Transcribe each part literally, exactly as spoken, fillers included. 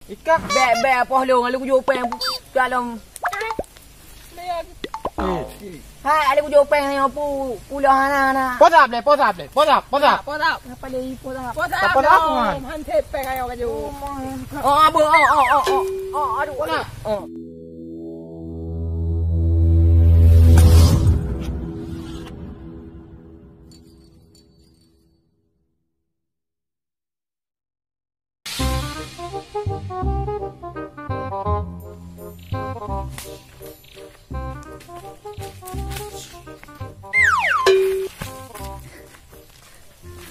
Ikak. Bèk, bèk, poh lôn, lôn kujok péng dalam. Hai, lôn kujok péng nyoe pu-, pulo hana, hana. Posap deh, posap deh, posap, posap. Posap. Kenapa dia posap? Posap. Apa dah, dong, Tuhan? Hansip péng ayo kaju. Oh, abu, oh, oh, oh, oh, oh, aduh, aduh. Oh.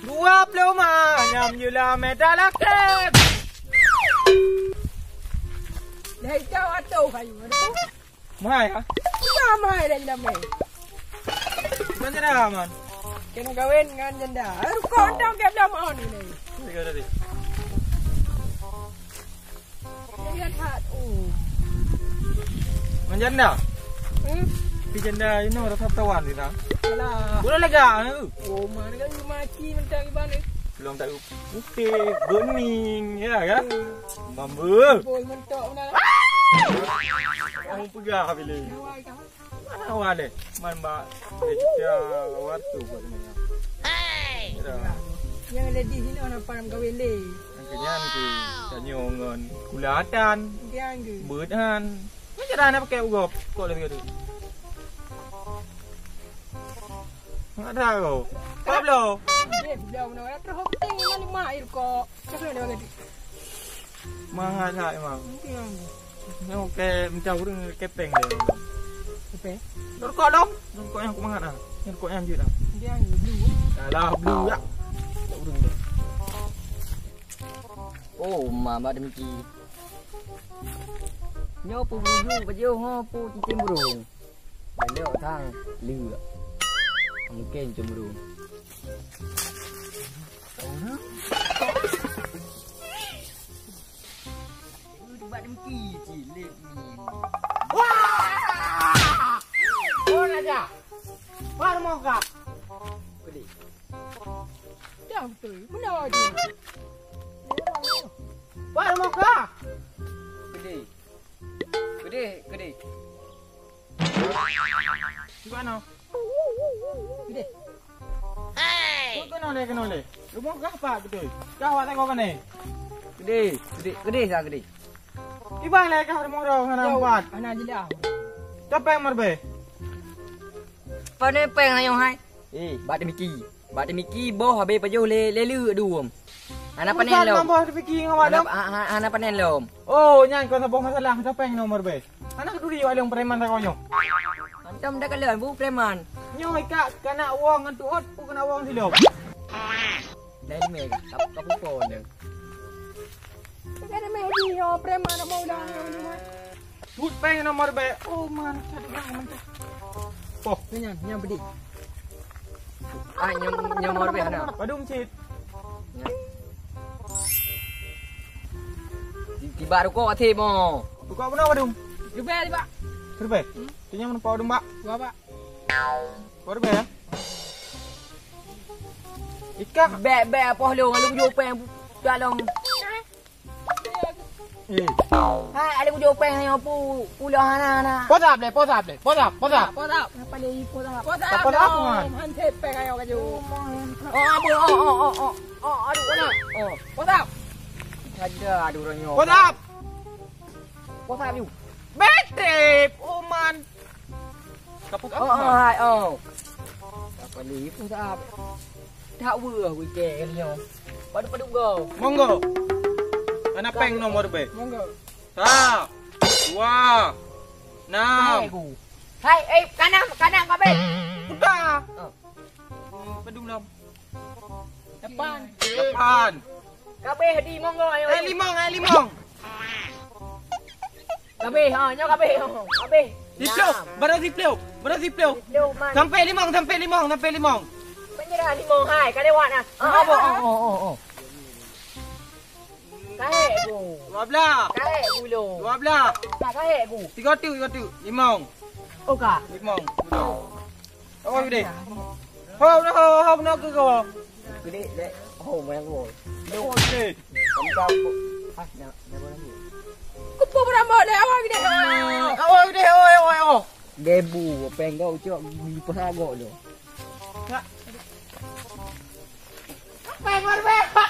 Dua puluh lima nyam jula meda lakèe. Dah hijau atau kayu ada tu? Mahai kah? Iya, mahai dah janda meh. Bukan janda, Man. Kena kawin dengan janda. Eh, rukok entah ke dalam on ini. Tiga tadi. Lihat hat. Oh. Man janda? Hmm? Tapi janda inoe rasa tawan kita. Alah. Boleh lega, eh? Oh, mana kan maki mentang iban ni. Belum tak Putih, bening, ya kan? Mamba. Boy mentok benar. Kamu peugah pilih. Gawai kah? Mana awak deh? Man bak kita waktu buat mana? Hey. Yang lady sini orang param kawin deh. Yang kenyan tu tanya ngon kulatan. Yang ke? Beut han. Macam mana pakai ugop? Kok lagi tu? Nggak tahu. Pablo. Dia bilang mana terus hopeng mana mak air kok. Siapa dia bagi? Mangat lah memang. Mungkin. Nyoe ke mencah ureueng kepeng dia. Kepeng? Rukok dong. Rukok yang aku mangat ah. Yang rukok yang jut ah. Dia yang blue. Alah blue ya. Tak ureueng dia. Oh, ma bak demiki. Nyoe pu bulu bajeuh ho pu cicém burung. Belok sang leuek. Mungkin cemburu. Bak demki cilik ni. Wah! Oh, raja. Wah, rumoh kah? Pedih. Dah betul. Benar je. Wah, rumoh kah? Pedih. Pedih, pedih. Di mana? Pedih. Hey! Kau kena leh, kena leh. Rumoh kah apa betul? Kah awak tak kau kena? Pedih, pedih, pedih dah pedih. Ibai leh kah rumoh dah hana empat. Hana jelas. Siapa yang merbeh? Pane peng ayong hai. Eh, bak demiki. Bak demiki boh habéh pajoh lé, lé leuek duem. Hana panen lom. Boh demiki ngon hana, ha-, ha-, hana panen lom. Oh, nyan kon saboh masalah, siapa yang nomor be? Hana keuduri awak lôn preman sagoe nyoe. Antam dak kalon bu preman. Nyoe ikak kana wong ngon tuot, pu kana wong silop. Dari me ka, ka, ka pupo nyoe. Kan meh di yo preman nak mau dah. Tut peng nomor be. Oh man, cari dah mentah. Oh, nyan, nyan pedih. Ah, nyom, nyom nomor be hana. Padum cit. Nyan. Ti-, tiba rukok até mo. Rukok beuna padum? Rubek, tiba. Rubek. Hmm? Tu nyang menumpah padum, Pak. Dua, Pak. Dua rubek ya? Ikak. Bek, bek, apoh lôn, lôn jupeng dalam. Eh. Hai, ada kujok peng nyoe pu-, pulo hana, hana. Posap deh, posap deh, posap, posap. Posap. Kenapa dia posap? Posap. Posap dong. Hansip peng ayo kaju. Oh, aduh, oh, oh, oh, oh. Oh, aduh, kena. Oh. Posap. Ada, aduh, orang nyoe. Posap. Posap you. Betep, oh man. Kapok oh, apa? Oh, hai, oh. Apa ni? Itu tak. Tak weh, weh, kali nyoe. Padu-padu go. Monggo. Anak peng nomor be. Monggo. Sa. Dua. Enam. Hai, ku. Hai, eh, kanan, kanan, kabeh. Udah. Oh. Hmm, padu enam. Depan. Depan. Kabeh di monggo, ayo. Eh, limong, eh, limong. Kabeh, ha, nyoe kabeh, ha. Kabeh. Siploh, baru siploh, baru siploh. Siploh, man. Sampai limong, sampai limong, sampai limong. Menyerah limong, hai, ka lewat dah. Ha, ha, ha. Oh, oh, oh, oh. Kahek, bu. Dua belas. Kahek, bu, lo. Dua belas. Ha, kahek, bu. Tiga tu, tiga tu. Limong. Oh, ka. Limong. Apa gede? Ho, ho, ho, ho, nak ke kau? Gede, dek. Ho, main gol. Gede, ho, gede. Kamu tahu, ah, nak, nak bola ni. Gebu, péng kau cok, di pasar gok tu. Péng luar biasa.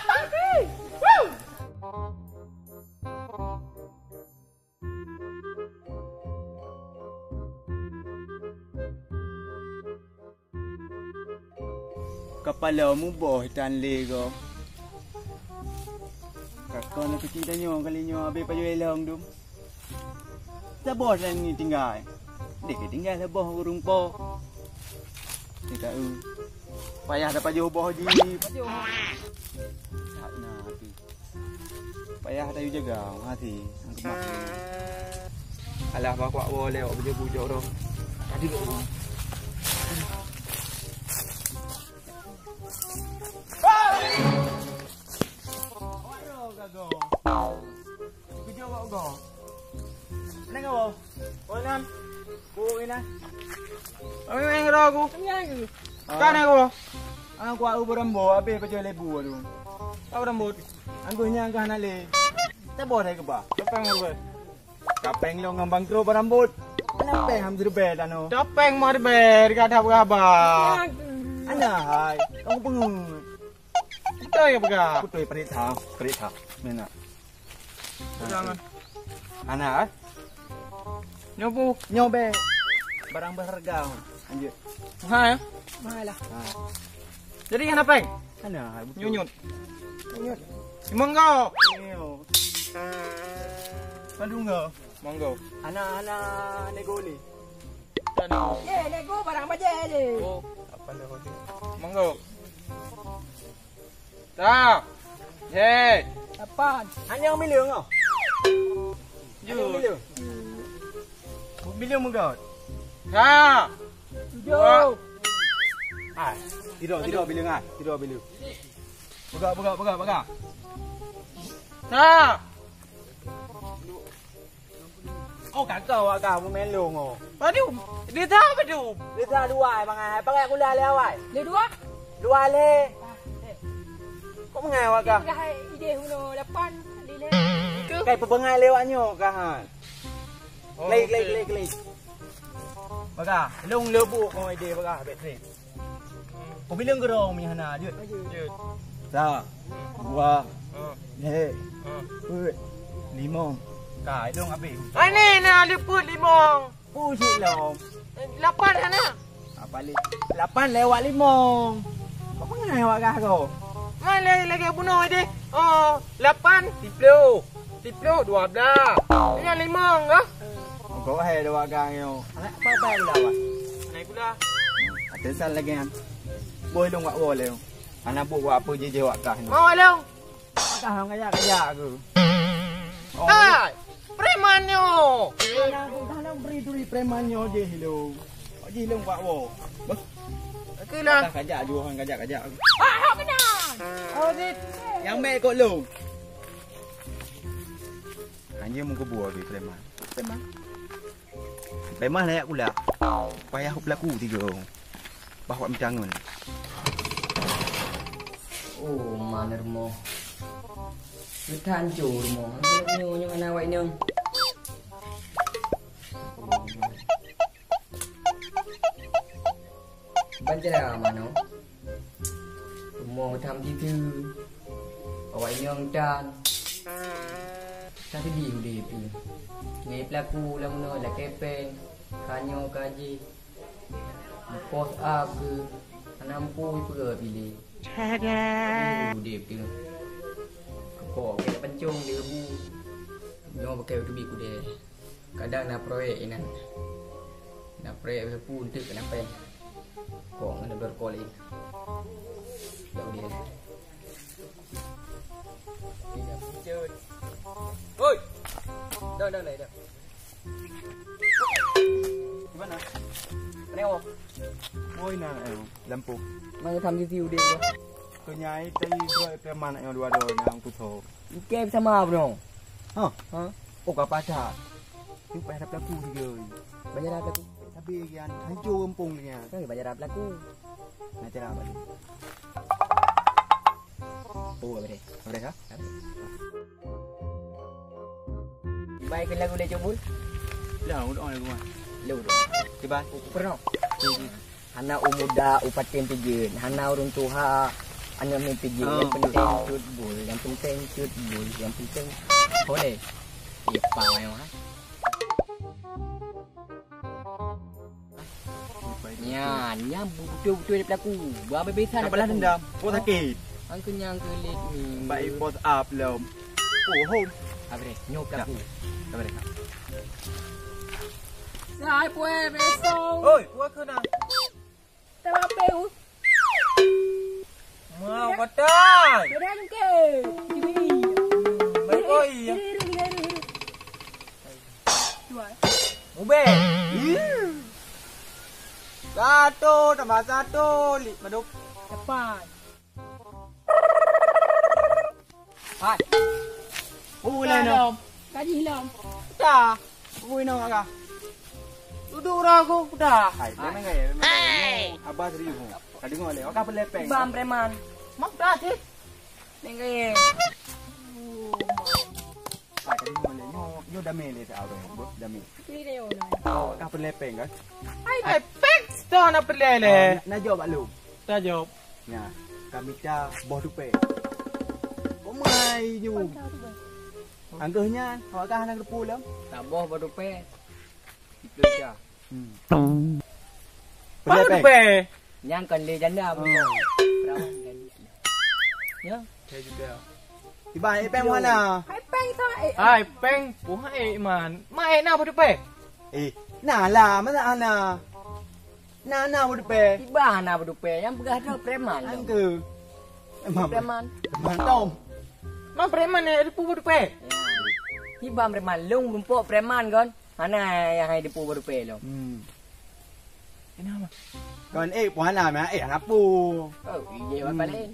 Kapala muboh tan lé goe. Kakon keuci tanyoe kali nyoe abéh pajoh ilong dum. Saboh dan ni tinggai. Dek tinggai saboh ureueng po. Kita eu. Payah dah pajoh boh ji. Pajoh. Tak na api. Payah tayue jaga, hati. Nang keumah. Alah, bah kuat woe lé, awak bujok-bujok tu. Tadi tu. Kejok kok kau. Mana kau? Oh, Nan. Kau ni, Nan. Kami main kau aku. Kan aku. Ah, kuat aku berembo, habis pecah lebu tu. Kau berembo. Anggur nyang kah nak le. Tabo dah kebah. Siapa yang berembo? Kapeng lo ngon bangkro barambot. Ana peng ham siribèe tanoh. Kapeng marbèe, ka that beuraba. Ana hai, kamu peungeut. Beutôi ka peugah. Beutôi, parit ha, parit ha. Meunan. Jangan. Ana, eh? Nyoe bu. Nyoe bèe. Barang berharga. Lanjut. Mahal, ya? Mahal lah. Ha. Jadi, hana peng? Hana, hai, beutôi. Nyunyut. Nyunyut. Mangga. Nyoe. Aduh, enggak. Mangga. Ana, ana nego le. Tak nego. Ye, nego barang bajèe le. Oh, apa nego tu? Mangga. Ta. He. Lapan. Hana bileueng oh. Jeuet. Hana bileueng. Bileueng meugot. Ta. Tujoh. Ah, tidak, tidak bileueng ah. Tidak bileueng. Peugah, peugah, peugah, peugah. Ta. Oh, kakak awak kah peumain long oh. Padu, dia tahu padu. Dia tahu dua ai mangai. Pakai gula le awai. Le dua? Dua le. Kok mangai awak kah? Dah ide uno lapan, di le. Kai pebengai lewat nyoe kah, han? Oh, klik, klik, okey. Klik, klik. Bagah, long leubuk kong ide bagah, baik trip. Kau bilang gerong punya hana, jut. Jut. Sa, dua, ha, lhèe, ha, peuet, limong. Ka, long habéh. Ani na liput limong. Pusing long. Lapan hana. Apa li? Lapan lewat limong. Kau pengen awak gah kau? Mana lagi bunuh deh? Oh, lapan, siploh. Siploh, dua belas. Ini limong kah? Kau hai dua gang yo. Anak apa apa pula awak? Anak pula. Ada sal lagi kan. Boy long wak boleh. Anak bu wak apa je je wak kah ni? Mau long. Kah ngajak-ngajak aku. Oh. Hai, preman nyo. Anak aku dah nak beri duri preman nyo je lo. Kok je long wak wo. Beh. Aku lah. Kajak ju han kajak-kajak aku. Ah, benar. Oh, dit. Yang mek kok long. Hanya muka buah bi preman. Preman. Preman layak pula. Payah pelaku tiga. Bah wak mita ngon. Oh, mana rumoh. Mita hancur rumoh. Nyonya mana awak inong. Ban cara mano? Rumoh tham titu. Awak inong tan. Ka sedih udép tu. Ngai pelaku lam no lakèe pèng. Kanyo kaji. Pos ap ke. Anam pui peugah pilih. Sedih udép tu. Kok kena pencong di rebu. Nyoe pakai utubik kudè. Kadang na proyek inan. Na proyek sapu untuk kena pèng. Kok ngon dorkol in. Jauh dia. Oi. Dah, dah, dah, dah. Di mana? Mana awak? Oi, na, eh, lampu. Mana tham di tiu dia? Kau nyai tadi dua preman nak yang dua dua yang kuto. Oke, sama bro. Ha? Ha? Oh, kau patah. Tu payah ada pelaku juga. Banyak ada pelaku. Tapi yang hancur kampung dia. Kan banyak ada pelaku. Nah, cara apa tu? Oh, apa dia? Apa dia, ha? Baik, kena gulai cubul. Dah, udah on aku mah. Lé ureueng. Kiban? Peunoh. Hana u muda u paten pijeuen, hana ureueng tuha aneuk miet pijeuen. Oh. Nyang penting cut bul, nyang penting cut bul, nyang penting boleh. Iya, pang ayong, ha? Nyan, nyan beutôi-beutôi daripada aku. Buat habis-habisan daripada aku. Dendam. Puas sakit. Angka nyang keulik ni. Baik, post up lom. Oh, home. Abre, nyoe pelaku. Abre. Sai puai besong. Oi, puai kena. Terape u. Mau kotai. Berang ke. Kimi. Baik, oi. Hiru, hiru, hiru. Dua. Ubé. Satu tambah satu, lima dua. Depan. Hai. Ui, lom. Kaji lom. Dah. Ui, nong agak. Duduk orang aku, dah. Hai, memang gaya, memang gaya. Abah serius. Ka deungoe lé, ka peulepeng. Bang preman. Mak dah cit. Neng gaya. Hai, ka deungoe lé. Nyo, nyo damé lé sa orang, bos, damé. Ini dia orang. Oh, ka peulepeng kan? Hai, hai, pek. Dah nak peulepeng lé. Oh, na, na jawab bak lu. Dah jawab. Nya, ka mita boh tupée. Komai ju. Angkeuh nyan, awak kah hana geupeu lom? Taboh boh tupée. Ipeu ja. Hmm. Boh tupée. Nyang kon lé janda. Oh. Perawan jadi. Ya. Saya juga. Iban, eh, peng mana? Hai peng sama, eh. Hai peng, puhai man. Mai na boh tupée. Eh, na lah, mana ana? Na, na boh tupée. Iban na boh tupée, nyang peugah droe preman. Angke. Emang preman. Preman tom. Mang preman ni ada boh tupée. Ya. Iban preman, lông lumpok preman kon. Hana nyang hai depu boh tupée lom. Hmm. Kenapa? Kon, eh, puhana mah, eh, hana pu. Oh, iya, hmm. Bapa lain.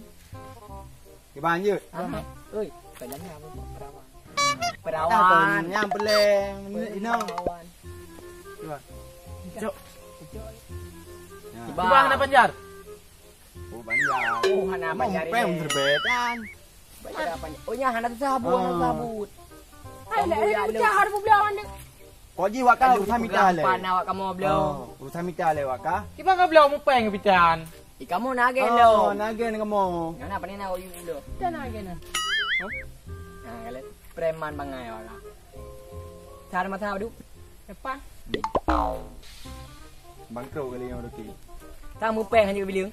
Kiban je. Ahai. Oi, bukan janda, perawan. Perawan. Nyang peleng, ino. Perawan. Cuba. Cok. Cuba. Cuba hana panjar. Oh, panjar. Oh, hana panjar. Peng terbetan. Panjar apa ni? Oh, nya hana tusah buat, hana tusah buat. Hai, nak ada pecah, ada pebelawan ni. Kok ji wak kah urusan mita lé? Pan awak kamu belum? Oh, urusan mita lé wak kah? Kiban ka belum mupeng pitan. Di kamu nagen lo. Oh, nagen kamu. Ngana apa ni nak uyu dulu? Kita nagen lah. Hah? Nah, kalian preman bangai awak kah. Cara masa apa duk? Depan. Bangkrut kali yang udah kiri. Tak mupeng hanya bilang.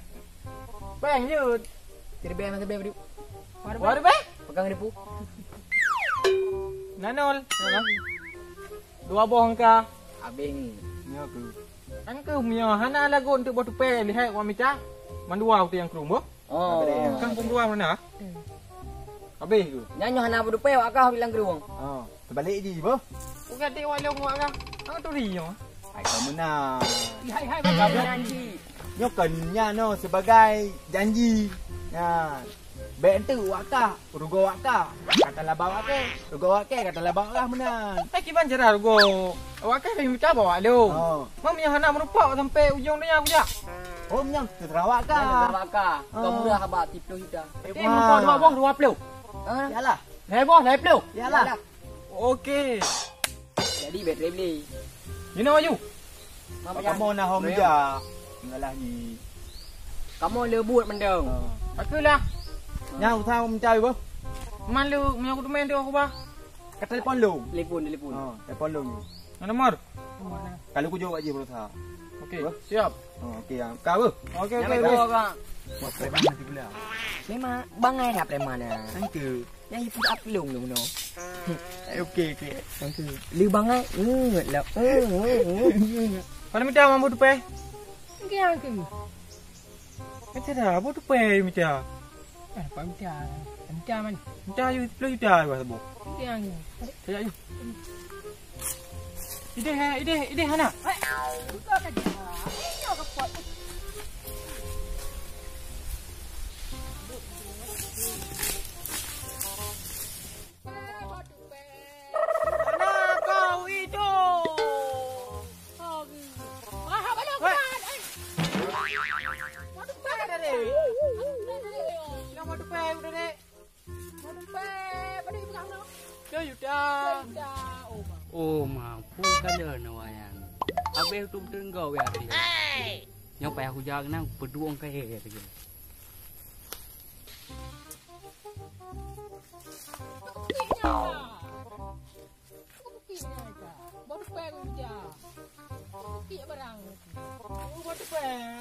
Peng je. Kira beng masa beng apa duk? Waduh beng. Pegang depu. Nanol. Dua boh engka. Abéh ngi. Nyo ku. Kan ku mio hana lagu untuk boh tupée lihai wa mita. Mandua uti yang krum boh. Oh. Kan pun dua mana? Abéh ku. Nyan nyoh hana boh tupée wak kah bilang krum. Oh, terbalik ji boh. Ugat dek wak long wak kah. Ang turi nyoh. Hai kamu na. Hai hai bagi janji. Nyoh kan nyan no sebagai janji. Nyan. Bèk enteuk wak kah, rugoe wak kah, ka talaba wak kèe, rugoe wak kèe, ka talaba wak kah meunan. Eh, kiban cara rugoe wak kah, mita bak wak lôn. Oh. Meunyoe hana meurumpok sampai ujong donya kujak. Oh, meunyoe teusarawak kah? Teusarawak kah? Oh. Kau murah haba, tiga puluh juta. Eh, meurumpok dua boh, dua puluh. Ha? Yalah. Lhèe boh, lhèe ploh. Yalah. Yalah. Oke. Jadi, bèk trép lé. Jinoe aju. Kamoe na hom ja. Ngalah ni. Kamoe le buet mantong. Oh. Aku lah. Nyang usah mencari boh. Man lu, meunyoe kuteumèe tu aku bah. Ka telepon lu. Telepon, telepon. Oh, telepon lu. Mana nomor? Kalau kujok aja berusaha. Oke, siap. Oh, oke, ya. Kau, boh? Oke, oke, oke. Wah, preman nanti pula. Memang bangai dah preman dah. Thank you. Nyang ipeudak lông lông no. Eh, okey, okey. Okey. Lé bangai. Eh, lah. Eh, eh, eh. Pada mita mampu tupai? Okey, okey. Macam dah, apa tupai mita? Eh, apa mita? Mita man. Mita yu sepuluh juta yu sabo. Okey, okey. Sekejap yu. Ideh, ideh, ideh hana. Buka saja. Ini ke pot. Mana kau itu? Wah, apa lagi? Wah. Waduh, Pak. Ada deh. Nama tu, Pak, udah deh. Waduh, Pak. Pada ibu kamu. Dah, Yuda. Yuda. Oh, Bang. Oh, mampu kan dia nak wayang. Abéh tu beutôi enggau ya. Nyang payah hujan nang peudueng ka he. Bukit nyan ka. Botupeng uja. Bukit barang. Oh, botupeng.